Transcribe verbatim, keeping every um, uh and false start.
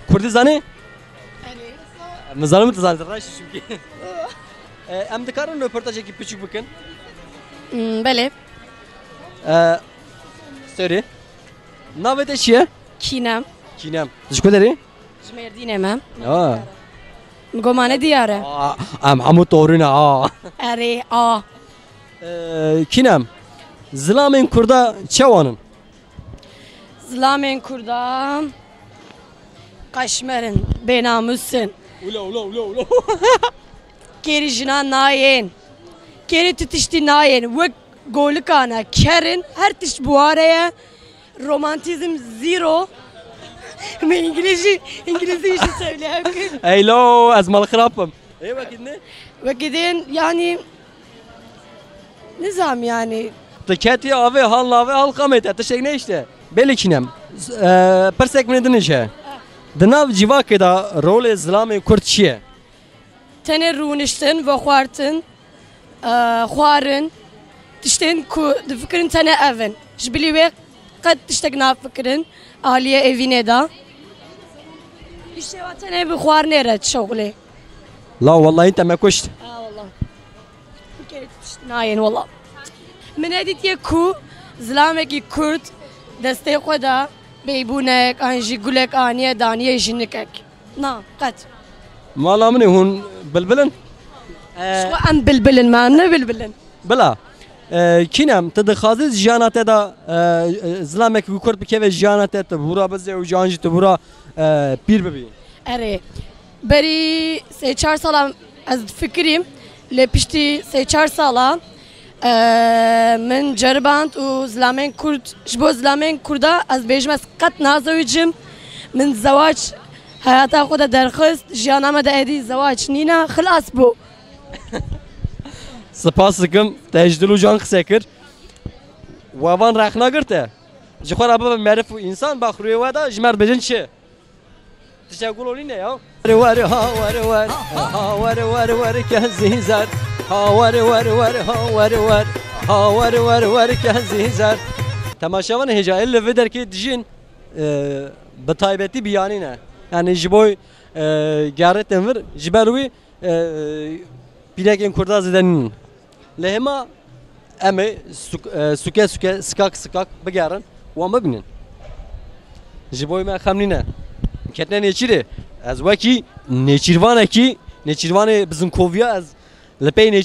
Kurdî zanî? Min zanim tu zanî, reş çünkü. E, em dikarin röportajekî piçûk bikin? Hmm, belê. E, sorry. Navê te çi ye? Kînem. Kînem. Tu ji ku derê? Ji Mêrdînê me. Ya. Min got ma ne diyar e. Aa, em hemû torî ne, aa. Erê, a. E, Kînem, zilamên Kurda çewan in? Zilamên Kurda qaşmer in, bênamûs in. Ula, ula, ula, ula. Kêrî jinan nayên. Kêrî tu tiştî nayên. Wek golikan e, ker in, her tişt bi wan re ye. Romantizm zero. Min İngilizce, İngilizce işi söyleyemem. Hello, ez mal xirab im. Ê wekî ne? Wekî din, yani, nizam yani. Tu ketî avê, hal navê, hal qamê te, tiştek ne işte. Belê Kînem. E, pirsek min din hişe. Di nav civakê de rolê zilamê Kurd çi ye? Tenê rûniştin, vexwartin, e, xwarin, tiştên ku difikirin tenê ev in. Ji bilî wê qet tiştek nafikirin aliyê evînê de. Îşê wa tenê bi xwarinê re dişewxilê. La wellahî te me kuşt. Ha wallah. Bi kerê tu tişt nayên wallah. Min nedîtiye ku zilamekî Kurd destê xwe de beybûnek an jî gulek aniye daniye jinikek. Na, qet. Mala min ê hûn bilbil in? Ji xwe em bilbil in, me em ne bilbil in. Bila, e, Kînem, tu dixwazî jiyana te de, e, e, zilamek ku Kurd bikeve jiyana te, tu bûra bizewicî an jî tu bûra, e, pîr bibî? Erê, berî sê çar sala ez difikirîm, lê piştî sê çar sala, e, min ceriband û zilamên Kurd, ji bo zilamên Kurda ez bêjim ez qet nazewicim. Min zewac heyata xwe de derxist, jiyana me de êdî zewac nîne, xilas bû. Spas dikim, te ji dil û can qise kir. We van rexna girte. Ji xwe re bibe merif û însan, ba xurê we de ji me re dibêjin çi? Tiştek gulo nîne ya. Wer wer ha wer wer, ha wer wer wer kezî zer. Ha wer wer wer, ha wer wer, ha wer wer wer kezî zer. Temaşevan hêja, ê li vê derkê dijîn, e, bi taybetî biyanî ne. Yani ji bo, e, gerê tên vir, ji ber wî, e, pîrekên Kurda zêde nîn. Lê hema em ê suk-, e, suke suke, sikak sikak bigerin, wan bibînin. Ji bo me xem nîne. Ketine nêçîrê. Ez wekî nêçîrvanekî, nêçîrvanê bizinkoviya ez li pey nêçîrê